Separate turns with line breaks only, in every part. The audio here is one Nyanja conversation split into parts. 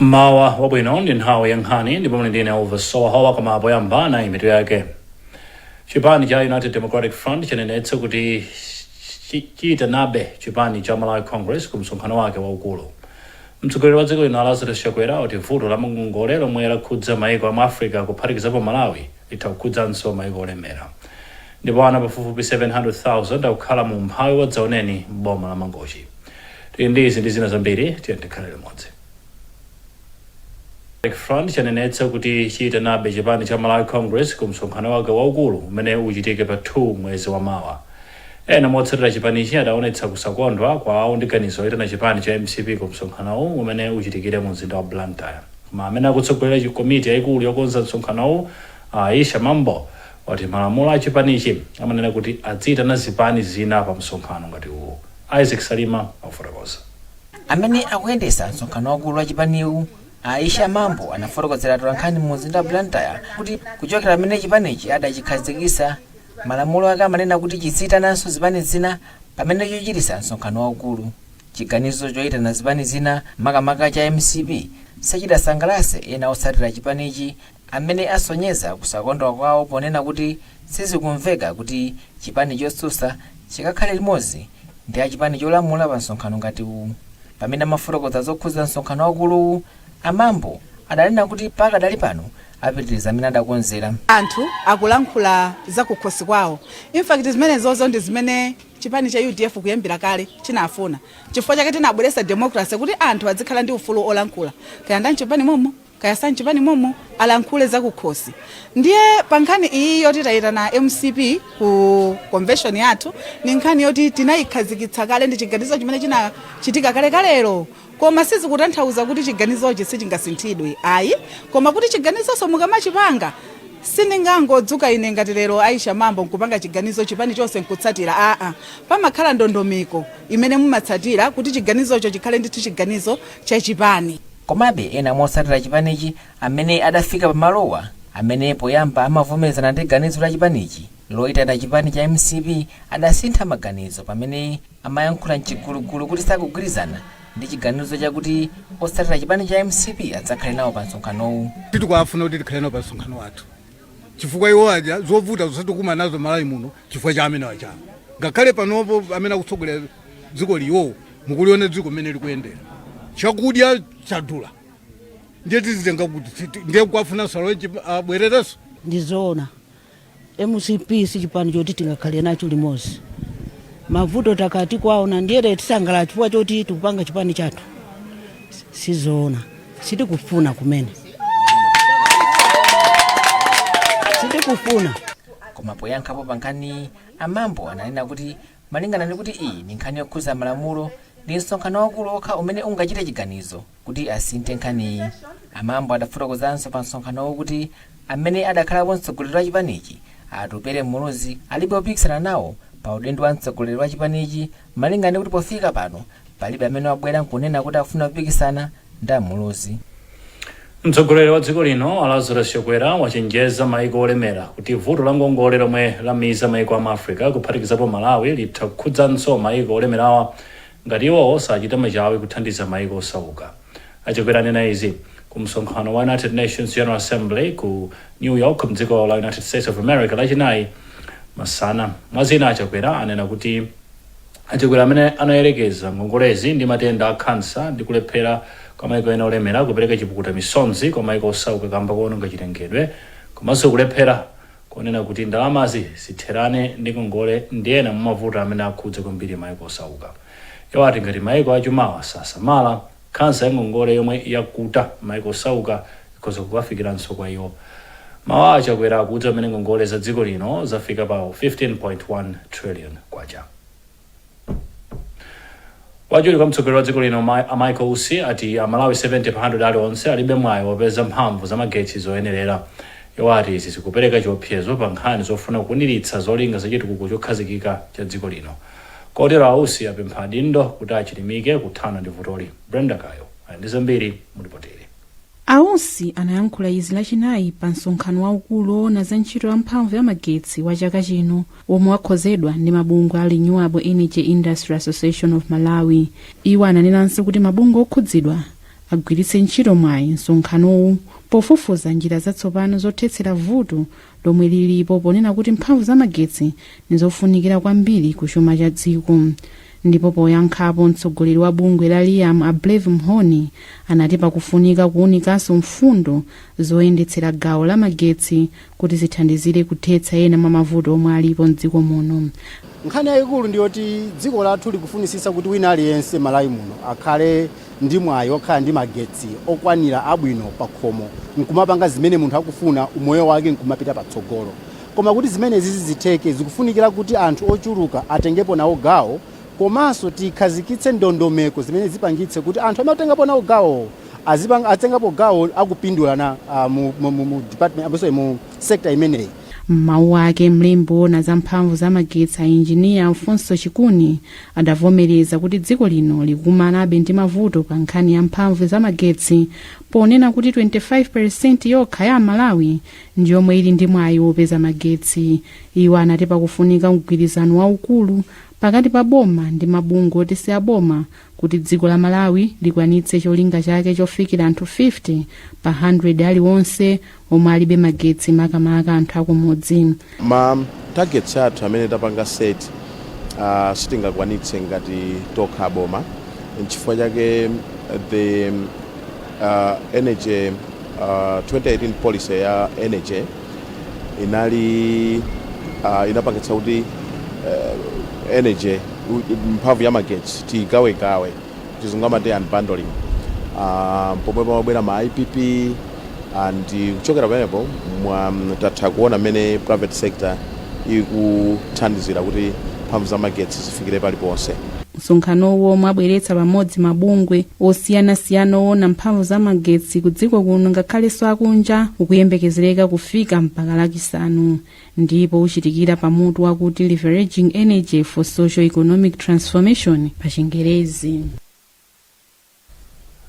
Mmawa wabwino, ndi nthawi ya nkhani ndipo muli ndine Elvis Sowahowa. Koma poyamba nayi mitu yake. Chipani cha United Democratic Front chanenetsa kuti chiyitanabe chipani cha Malawi Congress ku msonkhano wake waukulu. Mtsogoleri wa dziko lino Lazarus Chakwera wati vuto la ngongole lomwe lakhudza maiko a mu Africa kuphatikizapo Malawi litha kukhudzanso maiko olemera. Ndipo ana pafupifupi 700,000 akukhala mu umphawi wadzaoneni m'boma la Mangochi. Tili ndi izi ndi zina zambiri, tiye tikhale limodzi. Front chanenetsa kuti chiyitanabe chipani cha Malawi Congress ku msonkhano wake waukulu umene uchitike pa 2 mwezi wa mawa. Ena motsatira chipanichi adaonetsa kusakondwa kwawo ndi ganizo loyitana chipani cha MCP ku msonkhanowu umene uchitikire mu mzinda wa Blantyre. Koma amene akutsogolera komiti yayikulu yokonza msonkhanowu, Aisha Mambo, wati malamulo a chipanichi amanena kuti adziyitana zipani zina pa msonkhano ngati uwu. Isaac Salima akufotokoza.
Amene akuyendetsa msonkhano waukulu wa chipaniwu, Aisha Mambo, anafotokozera atolankhani mu mzinda wa Blantyre kuti kuchokera pamene chipanichi adachikhazikitsa, malamulo ake amanena kuti chiziyitananso zipani zina pamene chikuchititsa msonkhano waukulu. Chiganizo choyitana zipani zina, makamaka cha MCP, sichidasangalatse ena otsatira chipanichi amene asonyeza kusakondwa kwawo ponena kuti sizikumveka kuti chipani chotsutsa chikakhale limodzi ndi achipani cholamula pa msonkhano ngati uwu. Pamene amafotokoza zokhudza msonkhano waukuluwu, a Mambo adanena kuti pakadali pano apitiriza amene adakonzera.
Anthu akulankhula za kukhosi kwawo. In fact, zimenezozo ndi zimene chipani cha UDF kuyambira kale chinafuna. Chifukwa chake tinabweretsa democracy kuti anthu adzikhala ndi ufulu olankhula, kaya ndi mchipani momo, kaya sa mchipani momo, alankhule zakukhosi. Ndiye pa nkhani iyi yoti tayitana MCP ku convention yathu, ni nkhani yoti tinayikhazikitsa kale, ndi chiganizo chimene chinachitika kale kalero. Koma sizikutanthauza kuti chiganizochi sichingasinthidwe, ayi. Koma kuti chiganizonso mukamachipanga, sindingangodzuka ine ngati lero Aisha Mambo nkupanga chiganizo, chipani chonse nkutsatira, aa. Pamakhala ndondomeko imene mumatsatira kuti chiganizocho chikhale ndithu chiganizo chachipani.
Komabe ena motsatira chipanichi amene adafika pamalowa, amene poyamba amavomerezana ndi ganizo la chipanichi loyitana chipani cha MCP, adasintha maganizo pamene amayankhula mchigulugulu kuti sakugwirizana ndi chiganizo chakuti otsatira chipani cha MCP adzakhale nawo pa msonkhanowu.
Tikuwafuna kuti tikhale nawo pa msonkhano wathu chifukwa iwo aja zovuta zonse tikumana nazo Malawi muno chifukwa cha amene aja. Ngakhale panopo amene akutsogolera dziko liwo, mukuliona dziko mmene likuyendera, chakudya chadula, ndiye tizitenga kuti? Ndiye kwafuna salo abwererenso.
Ndizoona, MCP si chipani choti tingakhale nacho limodzi. Mavuto takati kwaona, ndiye tisangalala chifukwa choti tikupanga chipani chathu? Sizoona, sitikufuna kumene, sitikufuna.
Koma poyankhapo pa nkhaniyi, a Mambo ananena kuti malingana ndi kuti iyi ndi nkhani yokhudza malamulo, ndi msonkhano waukulu okha umene ungachite chiganizo kuti asinthe nkhaniyi. A Mambo adafotokozanso pa msonkhanowu kuti amene adakhalapo mtsogoleri wa chipanichi, Atupele Muluzi, alibe opikisana nawo pa udindo wa mtsogoleri wa chipanichi, malingana ndi kuti pofika pano palibe amene wabwera nkunena kuti afuna kupikisana ndi a Muluzi.
Mtsogoleri wa dziko lino Lazarus Chakwera wachenjeza maiko olemera kuti vuto la ngongole lomwe lamiza maiko amu Africa kuphatikizapo Malawi litha kukhudzanso maiko olemerawa ngati iwowo sachita machawi kuthandiza maiko osauka. A Chakwera anena izi ku msonkhano wa United Nations General Assembly ku New York mdziko la United States of America Lachinayi masana. Mwazina, a Chakwera anena kuti a Chakwera amene anayerekeza ngongolezi ndi matenda a khansa ndi kulephera kwa maiko ena olemera kupereka chipukuta misonzi kwa maiko osauka kamba kuononga chilengedwe, komanso kulephera konena kuti ndalamazi zitherane ndi ngongole ndi ena mwa mavuto amene akhudza kwambiri maiko osauka. Iwo ati ngati maiko achumawa sasamala, khansa ya ngongole yomwe yakuta maiko osauka ikhoza kukafikiranso kwa iwo. Mawu a Chakwera akudza pamene ngongole za dziko lino zafika pa 15.1 trillion kwacha. Wachiwiri kwa mtsogoleri wa dziko lino a Michael Usi ati Amalawi 70 pa 100 aliwonse alibe mwayi wopeza mphamvu za magetsi zoyenerera. Iwo ati izi zikupereka chiopsezo pa nkhani zofuna kukwaniritsa zolinga za chitukuko chokhazikika cha dziko lino. Kotero a Usi apempha adindo kuti achilimike kuthana ndi vutoli. Brenda Kayo ali ndi zambiri mu ripotili.
A Usi anayankhula izi Lachinayi pa msonkhano waukulu woona za ntchito ya mphamvu ya magetsi wa chaka chino womwe wakonzedwa ndi mabungwe a Renewable Energy Industry Association of Malawi. Iwo ananenanso kuti mabungwe okhudzidwa Agwiritse ntchito mwayi msonkhanowu pofufuza njira zatsopano zothetsera vuto lomwe lilipo, ponena kuti mphamvu za magetsi ndizofunikira kwambiri ku chuma cha dziko. Ndipo poyankhapo, mtsogoleri wa bungwe la LIAM, a Brave Mhoni, anati pakufunika kuwunikanso mfundo zoyendetsera gawo la magetsi kuti zithandizire kuthetsa ena mwa mavuto omwe alipo mdziko muno.
Nkhani yayikulu ndiyoti dziko lathu likufunisisa kuti wina aliyense Malawi muno akhale ndi mwayi okhala ndi magetsi okwanira abwino pa khomo, nkumapanga zimene munthu akufuna, umoyo wake nkumapita patsogolo. Koma kuti zimenezi zitheke, zikufunikira kuti anthu ochuluka atengepo nawo gawo, komanso tikhazikitse ndondomeko zimene zipangitse kuti anthu amene atengapo nawo gawo atengapo gawo akupindula na mu department, sorry, mu sector imeneyi.
M'mawu ake, mlembi woona za mphamvu za magetsi, a Injiniya Alfonso Chikuni, adavomereza kuti dziko lino likukumanabe ndi mavuto pa nkhani ya mphamvu za magetsi, ponena kuti 25% yokha ya Malawi ndiyomwe ili ndi mwayi wopeza magetsi. Iwo anati pakufunika mgwirizano waukulu pakati pa boma ndi mabungwe oti si aboma kuti dziko la Malawi likwanitse cholinga chake chofikira anthu 50 pa 100 aliwonse omwe alibe magetsi, makamaka anthu akumudzi.
Ma targets athu amene tapanga set sitingakwanitse ngati tokha boma. Nchifukwa chake the energy 2018 policy ya energy inali inapangitsa kuti energy, mphamvu ya magetsi, tigawegawe, chizungu amati unbundling, pomwe pamabwera ma IPP, and kuchokera pamenepo tatha kuona mmene private sector ikuthandizira kuti mphamvu za magetsi zifikire paliponse.
Msonkhanowo, omwe abweretsa pamodzi mabungwe osiyanasiyana owona mphamvu za magetsi ku dziko kuno ngakhalenso akunja, ukuyembekezereka kufika mpaka Lachisanu, ndipo uchitikira pamutu wakuti "Leveraging Energy for Social Economic Transformation" pa Chingerezi.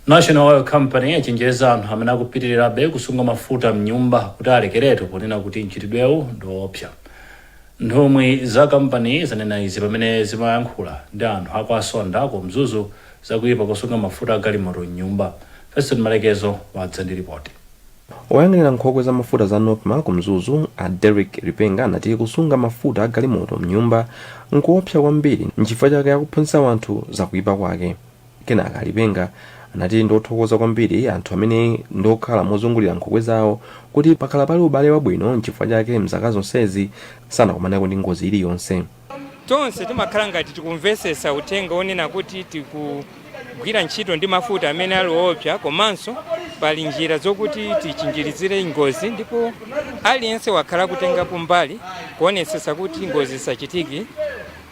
National Oil Company yachenjeza anthu amene akupitirirabe kusunga mafuta mnyumba kuti alekeretu, ponena kuti mchitidwewu ndi woopsa. Nthumwi za kampani zanena izi pamene zimayankhula ndi anthu aku Asonda ku Mzuzu zakuyipa kusunga mafuta agalimoto mnyumba. Feston Malekezo wadza ndi ripoti.
Woyang'anira nkhokwe za mafuta za NOCMA ku Mzuzu, a Derek Lipenga, anati kusunga mafuta agalimoto mnyumba nkuopsa kwambiri, nchifukwa chake akuphunzitsa anthu zakuyipa kwake. Kenaka Lipenga anati ndothokoza kwambiri anthu amene ndokhala mozungulira nkhokwe zawo kuti pakhala pali ubale wabwino, nchifukwa chake mzaka zonsezi sanakumaneko ndi ngozi iliyonse.
Tonse timakhala ngati tikumvesesa uthenga onena kuti tikugwira ntchito ndi mafuta amene ali woopsa, komanso pali njira zokuti tichinjirizire ngozi, ndipo aliyense wakhala kutengapo mbali kuonesesa kuti ngozi zisachitike,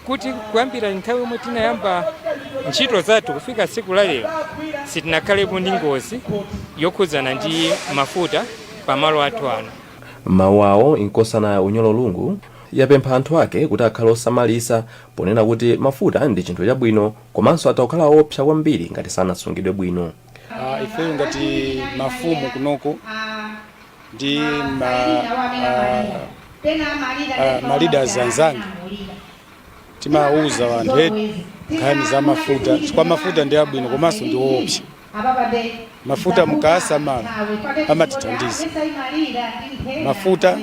kuti kuyambira nthawi yomwe tinayamba ntchito zathu kufika tsiku la lero sitinakhalepo ndi ngozi yokhudzana ndi mafuta pamalo athu ano.
Mawu awo, Inkosana Unyolo Lungu yapempha anthu ake kuti akhale osamalisa, ponena kuti mafuta ndi chinthu chabwino komanso atha kukhala opsa kwambiri ngati sanasungidwe bwino.
Ifeyo ngati mafumu kunoko ndi ma leaders anzanga timawuza anthu etu nkhani za mafuta, chifukwa mafuta ndi abwino komanso ndi woopsa. Mafuta mukasamala amatithandiza. Mafuta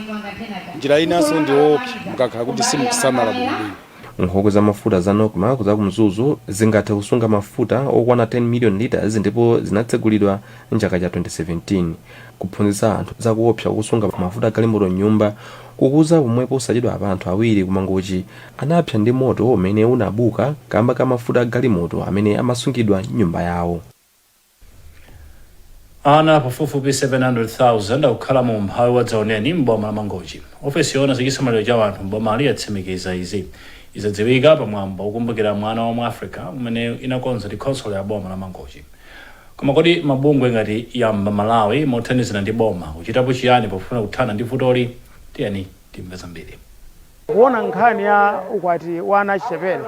njira inanso ndi woopsa mukakhala kuti simukusamala bwinobwino.
Nkhokwe za mafuta za NOCMA za kumzuzu zingathe kusunga mafuta okwana 10 million liters, ndipo zinatsegulidwa mchaka cha 2017. Kuphunzitsa anthu zakuopsa kusunga mafuta agalimoto mnyumba kukuza pomwe posachedwa apa anthu awiri kumangochi anapsa ndi moto umene unabuka kamba ka mafuta agalimoto amene amasungidwa mnyumba yawo.
Ana pafupifupi 700,000 akukhala mu umphawi wadzaoneni m'boma la Mangochi. Ofesi yoona zachisamaliro cha anthu m'bomali yatsimikiza izi. Izadziwika pamwambo wokumbukira mwana wa mu Africa umene inakonza ndi khonsolo ya boma la Mangochi. Koma kodi mabungwe ngati Yamba Malawi mothandizana ndi boma kuchitapo chiyani pofuna kuthana ndi vutoli? Tiyeni timve zambiri.
Kuona nkhani ya ukwati wa ana achichepere,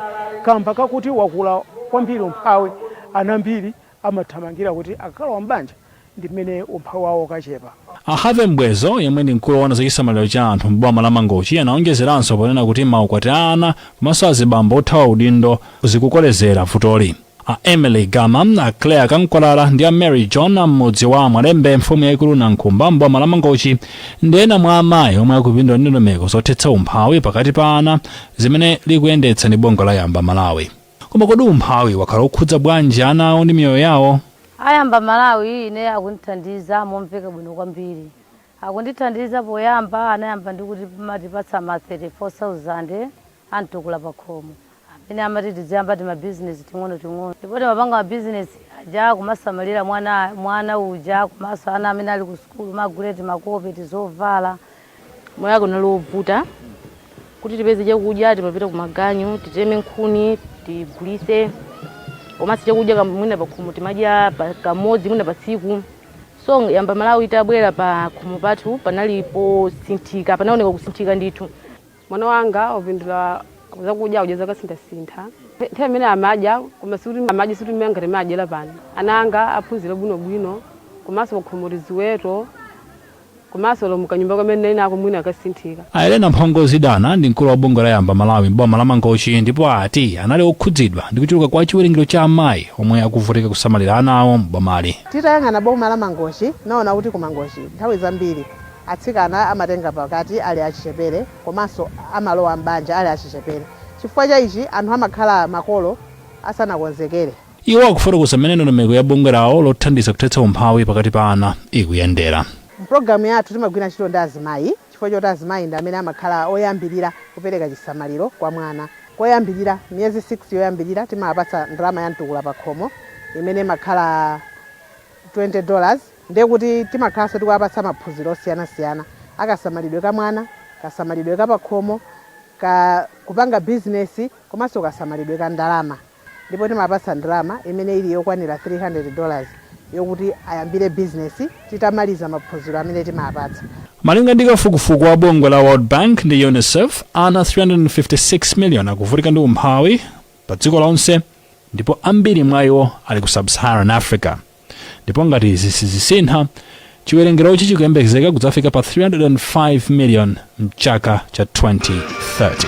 kamba kakuti wakula kwambiri umphawi, ana ambiri amathamangira kuti akakalowa mbanja ndi mmene umphawi wawo ukachepa.
A Have Mbwezo, yemwe ndi mkulu woona zachisamaliro cha anthu m'boma la Mangochi, anaonjezeranso ponena kuti maukwati a ana komanso azibambo othawa udindo zikukolezera vutoli. A Emily Gama, a Claire Kankwalala ndi a Mary John am'mudzi wa Mwalembe, mfumu yayikulu Nankhumba, mboma la Mangochi, ndi ena mwa amayi omwe akupindula ndi ndondomeko zothetsa umphawi pakati pa ana zimene likuyendetsa ndi bungwe la Yamba Malawi. Koma kodi umphawi wakhala ukhudza bwanji ana awo ndi miyoyo yawo?
Ayamba Malawi ine akundithandiza momveka bwino kwambiri. Akundithandiza poyamba anayamba ndi kuti matipatsa ma 34,000 amtukula pakhomo amene amati tiziyamba timabizinesi ting'ono-ting'ono, ndipo timapanga mabizinesi aja kumasamalira mwana, mwana uja komanso ana amene ali ku sukulu, magule timakope, tizovala.
Moyo wake unali wovuta. Kuti tipeze chakudya timapita kumaganyu, titeme nkhuni, tigulise. Komanso chakudya mwina pakhomo timadya kamodzi mwina pa tsiku. So Yamba Malawi itabwera pa khomo pathu panali posinthika, panaoneka kusinthika ndithu.
Mwana wanga wapindula zakudya kudya zakasinthasintha. Nthawi imene amadya koma sikuti amadya, sikuti mmene ngati madyera pano. Ana anga aphunzira bwinobwino, komanso pakhomo ziweto, komanso lo mukanyumba kamene nako mwina akasinthika.
A Elena Mphongo Zidana ndi mkulu wa bungwe la Yamba Malawi mboma la Mangochi, ndipo ati anali okhudzidwa ndi kuchuluka kwa chiwerengero cha amayi omwe akuvutika kusamalira ana awo mbomali.
Titayang'ana boma la Mangochi, naona kuti ku Mangochi nthawi zambiri atsikana amatenga pakati ali achichepere, komanso amalowa m'banja ali achichepere. Chifukwa cha ichi anthu amakhala makolo asanakonzekere.
Iwo akufotokoza mmene ndondomeko ya bungwe lawo lothandiza kuthetsa umphawi pakati pa ana ikuyendera.
Mpulogalamu yathu timagwira ntchito ndi azimayi, chifukwa choti azimayi ndi amene amakhala oyambirira kupereka chisamaliro kwa mwana. Koyambirira miyezi 6 yoyambirira timawapatsa ndalama ya mtukula pa khomo imene imakhala $20, ndiye kuti timakhalanso tikuwapatsa maphunziro osiyanasiyana akasamalidwe ka mwana, kasamalidwe ka pakhomo, ka kupanga bizinesi, komanso kasamalidwe ka ndalama. Ndipo timapatsa ndalama imene ili yokwanira $300 yokuti ayambire bizinesi titamaliza maphunziro amene timapatsa.
Malinga ndi kafukufuku wa bungwe la World Bank ndi UNICEF, ana 356 million akuvutika ndi umphawi pa dziko lonse, ndipo ambiri mwa iwo ali ku Sub-Saharan Africa. Ndipo ngati izi sizisintha, chiwerengerochi chikuyembekezeka kudzafika pa 305 million mchaka cha 2030.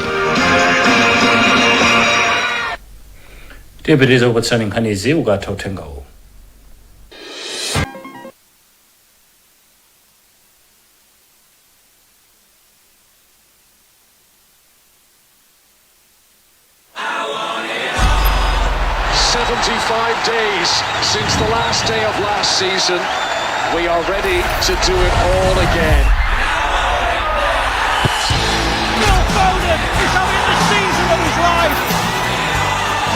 Tipitiriza kupatsirani nkhanizi ukatha uthengawu.
75 days since the last day of last season. We are ready to do it all again.
Phil Foden is having the season of his life.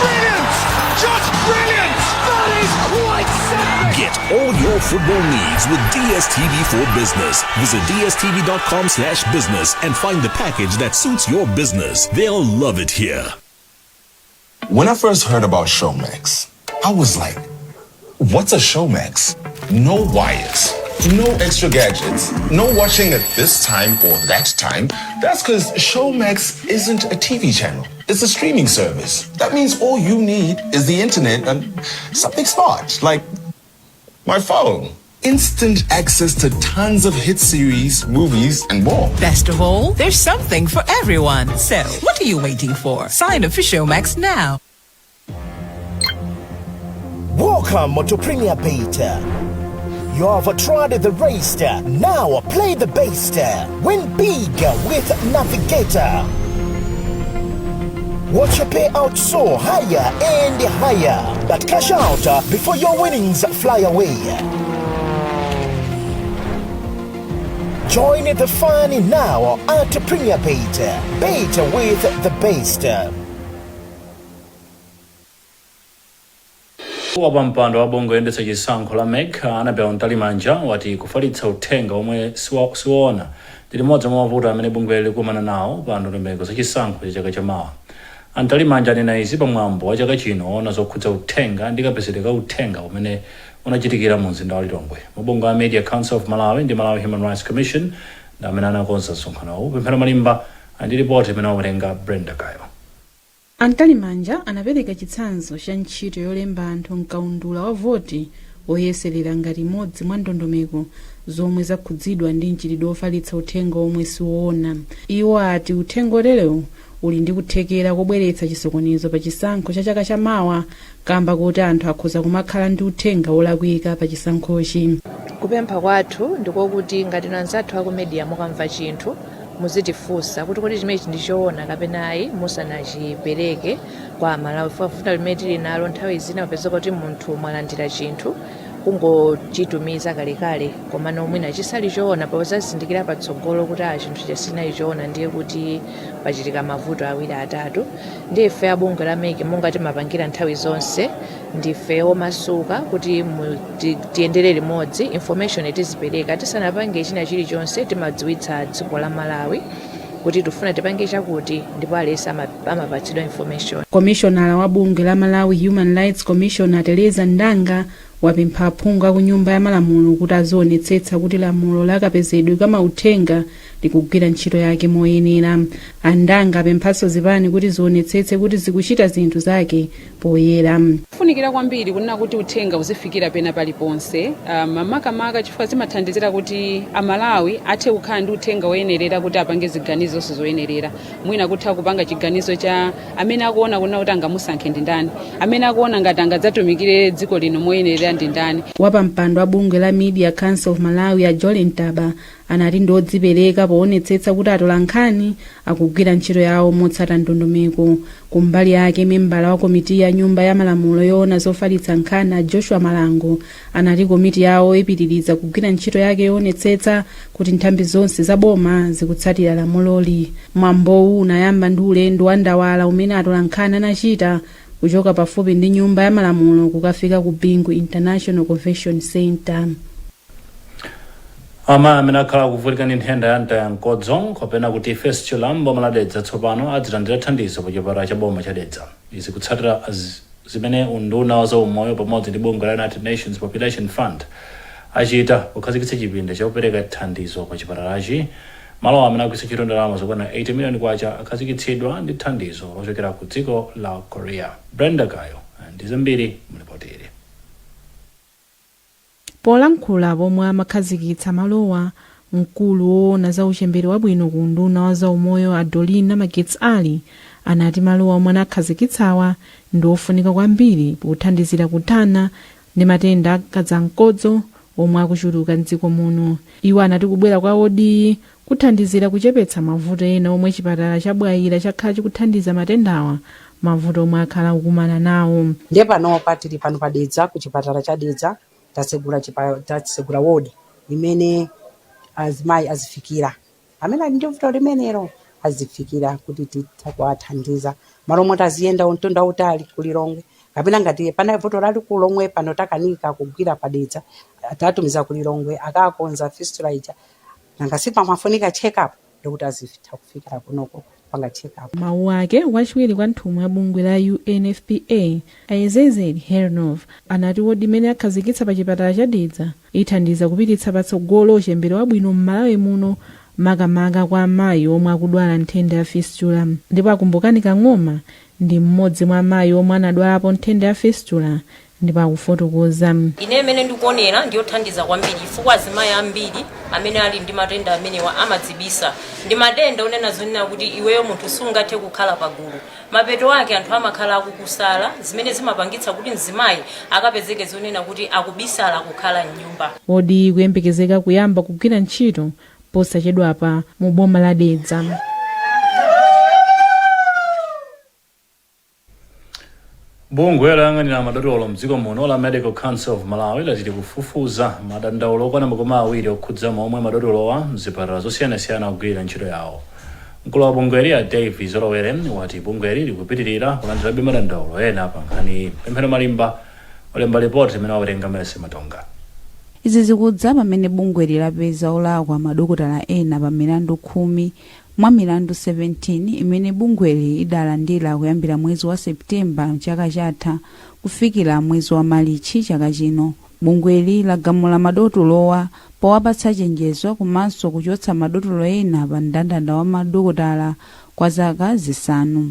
Brilliant! Just brilliant! That is quite something!
Get all your football needs with DSTV for Business. Visit dstv.com/business and find the package that suits your business. They'll love it here.
When I first heard about Showmax, I was like, what's a Showmax? No wires, no extra gadgets, no watching at this time or that time. That's because Showmax isn't a TV channel. It's a streaming service. That means all you need is the internet and something smart, like my phone. Instant access to tons of hit series, movies, and more.
Best of all, there's something for everyone. So, what are you waiting for? Sign up for Showmax now.
Welcome to Premier Bet. You have tried the race. Now play the best. Win big with Navigator. Watch your payout soar higher and higher. But cash out before your winnings fly away. Join the fun now at Premier Bet. Bet with the best.
Wapampando wa bungwe loyendetsa chisankho la MEC, Annabel Mtalimanja, wati kufalitsa uthenga omwe siwoona ndi limodzi mwa mavuto amene bungwe likumana nawo pa ndondomeko za chisankho cha chaka chamawa. A Mtalimanja anena izi pamwambo wa chaka chino woona zokhudza uthenga ndi kapezedwe ka uthenga umene unachitikira mu mzinda wa Lilongwe. Mabungwe a Media Council of Malawi ndi Malawi Human Rights Commission ndi amene anakonza msonkhanowu. Pemphero Malimba ndi ripoti imene wawerenga Brenda Kayo.
A Mtalimanja anapereka chitsanzo cha ntchito yolemba anthu mkaundula wa voti woyeserera ngati imodzi mwa ndondomeko zomwe zakhudzidwa ndi mchitidwe wofalitsa uthenga omwe siwoona. Iwo ati uthenga oterewu uli ndi kuthekera kobweretsa chisokonezo pa chisankho cha chaka chamawa, kamba kuti anthu akhoza kumakhala ndi uthenga wolakwika pa chisankhochi.
Kupempha kwathu ndikokuti ngati anzathu aku media mukamva chinthu, muzitifunsa kuti kodi chimenechi ndi choona kapena ayi, musanachipereke kwa Amalawi. Vuto limene tili nalo, nthawi zina upezeka kuti munthu mwalandira chinthu, kungochitumiza kalekale, komano mwina chisali choona. Pozazindikira patsogolo kuti a chinthu chasinali choona, ndiye kuti pachitika mavuto awiri atatu. Ndiye ife abungwe la MEC, monga timapangira nthawi zonse, ndife omasuka kuti tiyendere limodzi. Information tizipereka tisanapange china chilichonse. Timadziwitsa dziko la Malawi kuti tifuna tipange chakuti, ndipo aliyense amapatsidwa information.
Komishonala wa bungwe la Malawi Human Rights Commission, a Tereza Ndanga, wapempha aphungu aku Nyumba ya Malamulo kuti azionetsetsa kuti lamulo lakapezedwe ka mauthenga likugwira ntchito yake moyenera. Andanga apemphanso zipani kuti zionetsetse kuti zikuchita zinthu zake poyera.
Kufunikira kwambiri kunena kuti uthenga uzifikira pena paliponse, makamaka chifukwa zimathandizira kuti Amalawi athe kukhala ndi uthenga woyenerera kuti apange ziganizonso zoyenerera. Mwina kutha kupanga chiganizo cha amene akuona kunena kuti angamusankhe ndi ndani, amene akuona ngati angadzatumikire dziko lino moyenerera ndi ndani.
Wapampando wa bungwe la Media Council of Malawi, a Jolen Taba, anati ndi odzipereka poonetsetsa kuti atolankhani akugwira ntchito yawo motsata ndondomeko. Kumbali yake, membala wa komiti ya Nyumba ya Malamulo yoona zofalitsa nkhani, a Joshua Malango, anati komiti yawo ipitiriza kugwira ntchito yake yoonetsetsa kuti nthambi zonse za boma zikutsatira lamuloli. Mwambowu unayamba ndi ulendo wa ndawala umene atolankhani anachita kuchoka pafupi ndi Nyumba ya Malamulo kukafika ku Bingu International Convention Center.
Amayi amene akhala akuvutika ndi nthenda ya mtayamkodzo kapena kuti fistula m'boma la Dedza tsopano adzilandira thandizo pa chipatala cha boma cha Dedza. Izi kutsatira zimene unduna wa zaumoyo pamodzi ndi bungwe la United Nations Population Fund achita pokhazikitsa chipinda chopereka thandizo pa chipatalachi. Malo amene agwiritsa ntchito ndalama zokwana 80 miliyoni kwacha akhazikitsidwa ndi thandizo lochokera ku dziko la Korea. Brenda Gayo ndi zambiri mulipoti ili.
Polankhula pomwe amakhazikitsa malowa, mkulu woona za uchembere wabwino ku unduna wa zaumoyo, a Doreen Namagetsi Ali, anati malowa omwe anakhazikitsawa ndi ofunika kwambiri pothandizira kuthana ndi matenda akadzamkodzo omwe akuchuluka mdziko muno. Iwo anati kubwera kwa wodiyi kuthandizira kuchepetsa mavuto ena omwe chipatala cha Bwaila chakhala chikuthandiza matendawa, mavuto omwe akhala akukumana nawo.
Ndiye panopa tili pano pa Dedza, ku chipatala cha Dedza, tatsegula wodi imene azimayi azifikira amene ali ndi vuto limenelo, azifikira kuti titha kuwathandiza malo omwe taziyenda mtunda utali ku Lilongwe, kapena ngati pana vuto lalikulu lomwe pano takanika kugwira pa Dedza, tatumiza ku Lilongwe akakonza fistula ija, nanga sipamafunika check up, ndikuti azitha kufikira kunoko panga check up.
Mawu ake, wachiwiri kwa nthumwi ya bungwe la UNFPA, Ayezezel Hernov, anati wodi imene akhazikitsa pa chipatala cha Dedza ithandiza kupititsa patsogolo uchembere wabwino m'Malawi muno, makamaka kwa amayi omwe akudwala nthenda ya fistula. Ndipo Akumbukani Kang'oma ndi mmodzi mwa amayi omwe anadwalapo nthenda ya fistula ndipo akufotokoza.
Ine imene ndikuonera ndiyothandiza kwambiri, chifukwa azimayi ambiri amene ali ndi matenda amenewa amadzibisa. Ndi matenda onena zonena kuti iweyo munthu sungathe kukhala pagulu. Mapeto ake anthu amakhala akukusala, zimene zimapangitsa kuti mzimayi akapezeke zonena kuti akubisala kukhala mnyumba.
Wodi kuyembekezeka kuyamba kugwira ntchito posachedwapa mu boma la Dedza.
Bungwe loyang'anira madotolo mdziko muno la Medical Council of Malawi lati likufufuza madandaulo okwana 20 okhudza momwe madotolowa mzipatala zosiyanasiyana akugwirira ntchito yawo. Mkulu wa bungweli, a Davie Zolowere, wati bungweli likupitirira kulandirabe madandaulo ena pa nkhaniyi. Pemphero Malimba walemba lipoti limene wawerenga Mercy Matonga.
Izi zikudza pamene bungweli lapeza olakwa madokotala ena pa milandu 10 mwa milandu 17 imene bungweli idalandira kuyambira mwezi wa September chaka chatha kufikira mwezi wa Malichi chaka chino. Bungweli lagamula madotolowa powapatsa chenjezo komanso kuchotsa madotolo ena pa mndandanda wa madokotala kwa zaka 5.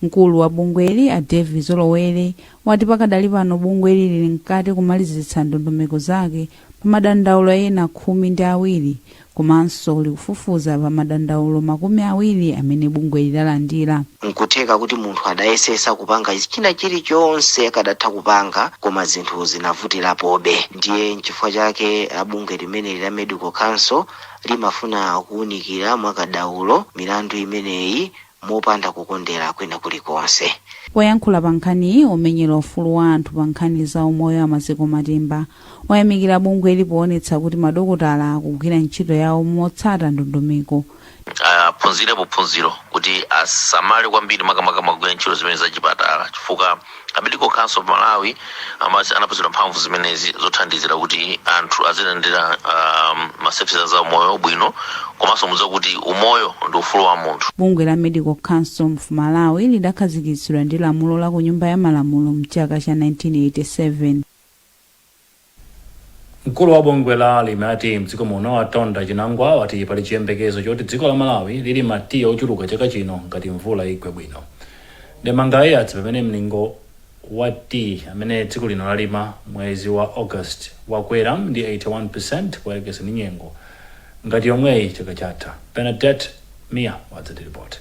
Mkulu wa bungweli, a Davie Zolowere, wati pakadali pano bungweli lili mkati kumalizitsa ndondomeko zake pa Pa madandaulo ena 12 komanso likufufuza pa madandaulo 20 amene bungwe lidalandira.
Nkutheka kuti munthu adayesesa kupanga china chilichonse akadatha kupanga, koma zinthu zinavutirapobe. Ndiye nchifukwa chake bungwe limeneli la Medical Council limafuna kuwunikira mwakadaulo milandu imeneyi mopanda kukondera kwina kulikonse.
Poyankhula pa nkhaniyi, omenyera ufulu wa anthu pa nkhani za umoyo a Maziko Matimba wayamikira bungweli poonetsa kuti madokotala akugwira ntchito yawo motsata ndondomeko.
Aphunzirepo phunziro kuti asamale kwambiri, makamaka magwira ntchito zimene zachipatala, chifukwa a Medical Council of Malawi anapatsidwa mphamvu zimenezi zothandizira kuti anthu azilandira ma services za umoyo bwino, komanso mudziwa kuti umoyo ndi ufulu wa munthu.
Bungwe la Medical Council of Malawi lidakhazikitsidwa ndi lamulo la ku Nyumba ya Malamulo mchaka cha 1987.
Mkulu wa bungwe la alimi ati mdziko muno, a Tonda Chinangwa, wati pali chiyembekezo choti dziko la Malawi lilima tiyi ochuluka chaka chino ngati mvula igwe bwino. Ndemangayi yadza pamene mlingo wa tiyi amene dziko lino lalima mwezi wa August wakwera ndi 81% poyerekeza ndi nyengo ngati yomweyi chaka chatha. Bernadette Mia wadza ndi ripoti.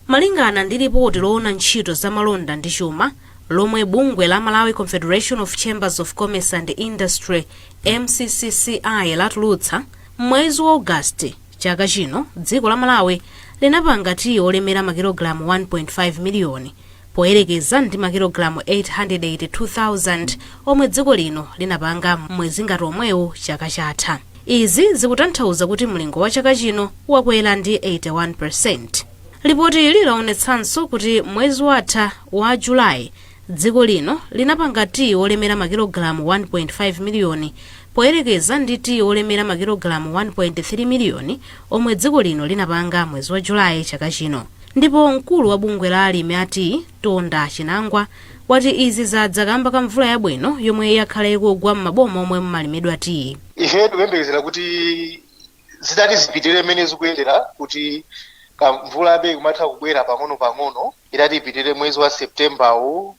Malingana ndi lipoti loona ntchito za malonda ndi chuma lomwe bungwe la Malawi Confederation of Chambers of Commerce and Industry, MCCCI, latulutsa mwezi wa Ogasiti chaka chino, dziko la Malawi linapanga tiyi olemera makilogalamu 1.5 miliyoni poyerekeza ndi makilogalamu 882,000 omwe dziko lino linapanga mwezi ngati omwewu chaka chatha. Izi zikutanthauza kuti mlingo wa chaka chino wakwera ndi 81%. Lipoti ili laonetsanso kuti mwezi watha wa Julayi dziko lino linapanga tiyi olemera makilogalamu 1.5 miliyoni poyerekeza ndi tiyi olemera makilogalamu 1.3 miliyoni omwe dziko lino linapanga mwezi wa Julayi chaka chino. Ndipo mkulu wa bungwe la alimi a tiyi, Tonda Chinangwa, wati izi zadza kamba ka mvula yabwino yomwe yakhala ikugwa m'maboma omwe mmalimidwa tiyi.
Ife tikuyembekezera kuti zidati zipitirire mmene zikuyendera, kuti kamvulabe kumatha kubwera pang'ono-pang'ono, idati ipitirire mwezi wa Septembawu,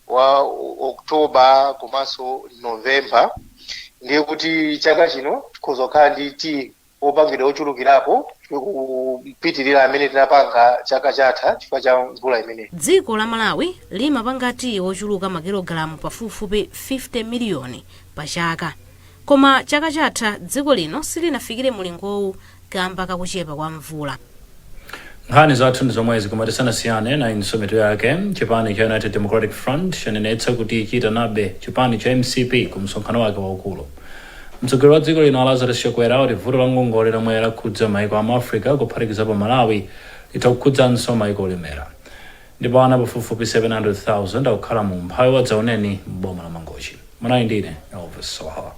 wa October komanso November, ndiye kuti chaka chino tikhoza kukhala ndi tiyi wopangidwa ochulukirapo kupitirira amene tinapanga chaka chatha chifukwa cha mvula imeneyi.
Dziko la Malawi limapanga tiyi wochuluka makilogalamu pafupifupi 50 miliyoni pa chaka, koma chaka chatha dziko lino silinafikire mulingowu kamba kakuchepa kwa mvula.
Nkhani zathu ndi zomwezi, koma tisanasiyane, nayinso mitu yake. Chipani cha United Democratic Front chanenetsa kuti chiyitanabe chipani cha MCP ku msonkhano wake waukulu. Mtsogoleri wa dziko lino Lazarus Chakwera wati vuto la ngongole lomwe lakhudza maiko amu Africa kuphatikizapo Malawi litha kukhudzanso maiko olemera. Ndipo ana pafupifupi 700,000 akukhala mu umphawi wadzaoneni m'boma la Mangochi. Munali ndine Elvis Sawahawa.